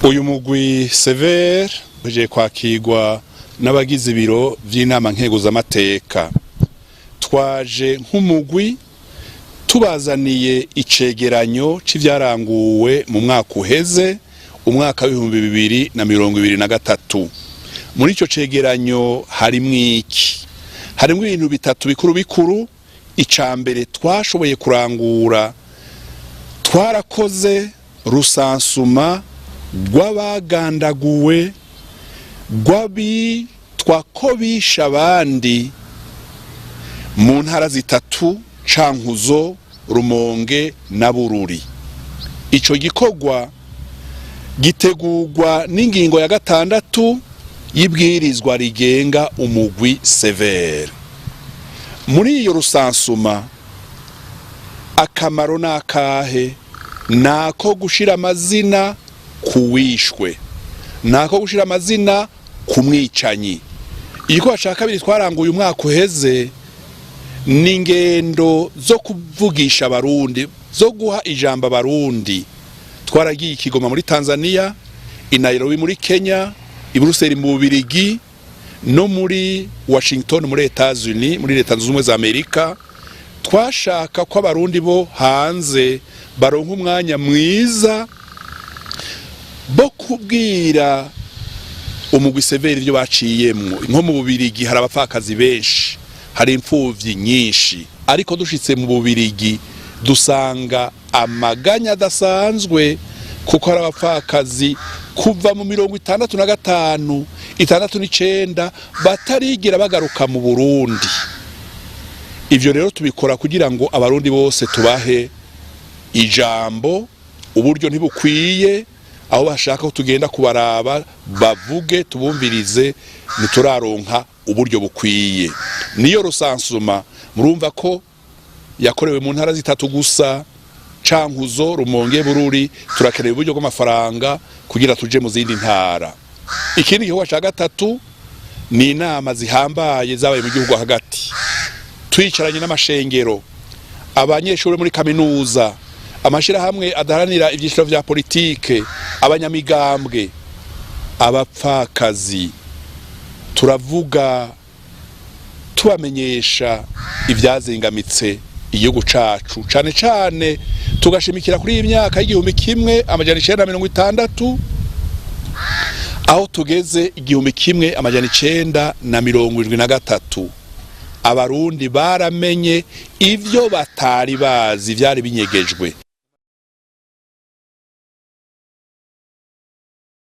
Uyu mugwi CVR uje kwakirwa n'abagize ibiro vy'inama nkenguzamateka. Twaje nk'umugwi tubazaniye icegeranyo c'ivyaranguwe mu mwaka uheze, umwaka w'2023. Muri ico cegeranyo harimwo iki? Harimwo ibintu bitatu bikuru bikuru. Ica mbere twashoboye kurangura, twarakoze recensement rw'abagandaguwe, rw'abitwa ko bishe abandi mu ntara zitatu: Cankuzo, Rumonge na Bururi. Ico gikorwa gitegurwa n'ingingo ya 6 y'ibwirizwa rigenga umugwi CVR. Muri iyo recensement, akamaro n'akahe? Nako gushira amazina ku wishwe, nako gushira amazina ku mwicanyi. Igikorwa ca kabiri twaranguye umwaka uheze ni ingendo zo kuvugisha Abarundi, zo guha ijambo Abarundi. Twaragiye i Kigoma muri Tanzania, i Nairobi muri Kenya, i Buruseli mu Bubirigi no muri Washington muri Etats-Unis, muri Leta Zunze Ubumwe za Amerika. Twashaka ko Abarundi bo hanze baronka umwanya mwiza bo kubwira umugwi CVR ibyo baciyemwo. Nko mu Bubirigi hari abapfakazi benshi, hari imfuvyi nyinshi, ariko dushitse mu Bubirigi dusanga amaganya adasanzwe, kuko hari abapfakazi kuva mu 65, 69 batarigira bagaruka mu Burundi. Ivyo rero tubikora kugira ngo Abarundi bose tubahe ijambo. Uburyo ntibukwiye, aho bashaka ko tugenda kubaraba bavuge tubumvirize, ntituraronka uburyo bukwiye. Niyo recensement murumva ko yakorewe mu ntara zitatu gusa: Cankuzo, Rumonge, Bururi. Turakeneye uburyo bw'amafaranga kugira tuje mu zindi ntara. Ikindi gikorwa ca gatatu ni inama zihambaye zabaye mu gihugu hagati, twicaranye n'amashengero, abanyeshuri muri kaminuza, amashirahamwe adaharanira ivyiciro vya politike, abanyamigambwe, abapfakazi. Turavuga tubamenyesha ivyazingamitse igihugu cacu, cane cane tugashimikira kuri iyi myaka y'1960 aho tugeze 1973. Abarundi baramenye ivyo batari bazi vyari binyegejwe.